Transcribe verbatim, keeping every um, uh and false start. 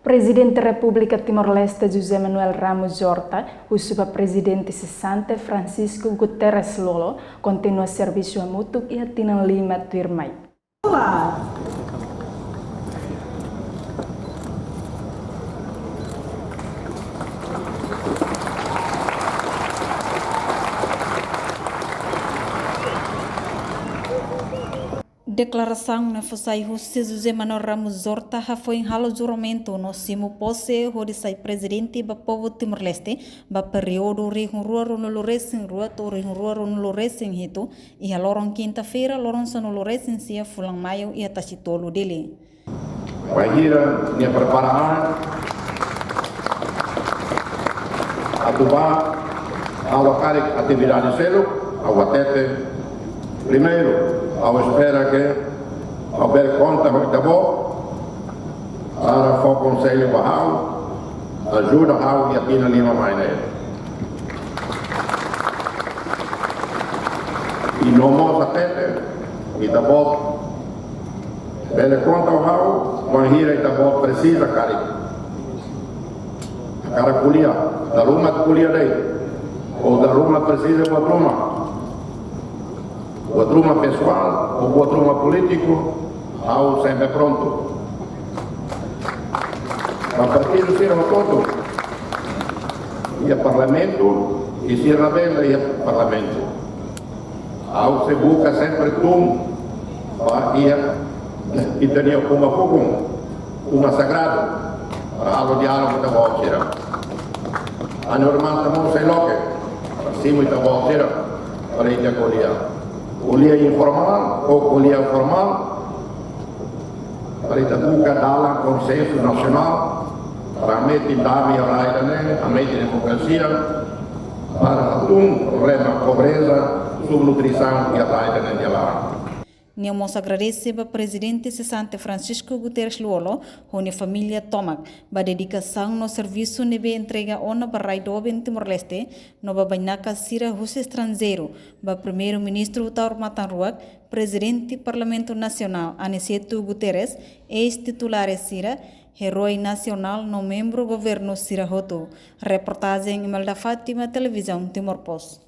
Prezidente Repúblika Timor-Leste José Manuel Ramos Horta husu ba Prezidente sesante Francisco Guterres Lú-Olo kontinua servisu hamutuk iha tinan lima tuirmai. Deklarasaun ne'e fó sai husi José Manuel Ramos Horta hafoin halo juramentu no simu pose hodi sai prezidente ba povu Timor-Leste ba períodu rihun rua ruanulu resin rua to'o rihun rua ruanulu resin hitu, iha loron kinta-feira, loron sanulu resin sia fulan Maiu, iha Tasitolu, Dili. Bainhira nia prepara an atu bá halo karik atividade seluk, ha'u hatete: primeiru, ha'u espera ke ha'u bele konta ho ita-boot para fó konsellu ba ha'u, ajuda ha'u iha tinan lima mai ne'e. I no mós hatete, ita-boot bele konta ho ha'u bainhira ita-boot presiza karik. Hakarak ko'alia, dala ruma ko'alia de'it, ou dala ruma presiza buat ruma, buat ruma pesoál ou buat ruma polítiku, ha'u sempre prontu. Ba partidu sira hotu-hotu iha Parlamentu, i sira ne'ebé la iha Parlamentu, ha'u sei buka sempre tun ba iha ita-nia uma fukun, uma sagradu, para halo diálogu ho ita-boot sira. Ha'u-nia irmaun Timor sei loke para simu ita-boot sira, para ita ko'alia. Ko'alia informál ou ko'alia formál, para ita buka dalan konsensu nasionál, para hametin dame iha rai ida-ne'e, hametin demokrasia, para hatún problema pobreza, subnutrisaun iha rai ida-ne'e nia laran. Nia mós agradese ba Prezidente sesante Francisco Guterres Lú-Olo ho nia família tomak ba dedikasaun no servisu ne'ebé entrega ona ba rai doben Timor-Leste, no ba bainaka sira husi estranjeiru, ba Primeiru-Ministru Taur Matan Ruak, Prezidente Parlamentu Nasionál Aniceto Guterres, eis-titulares sira, eroi nasionál no membru governu sira hotu. Reportajen Imelda Fátima, Televizaun Timor Post.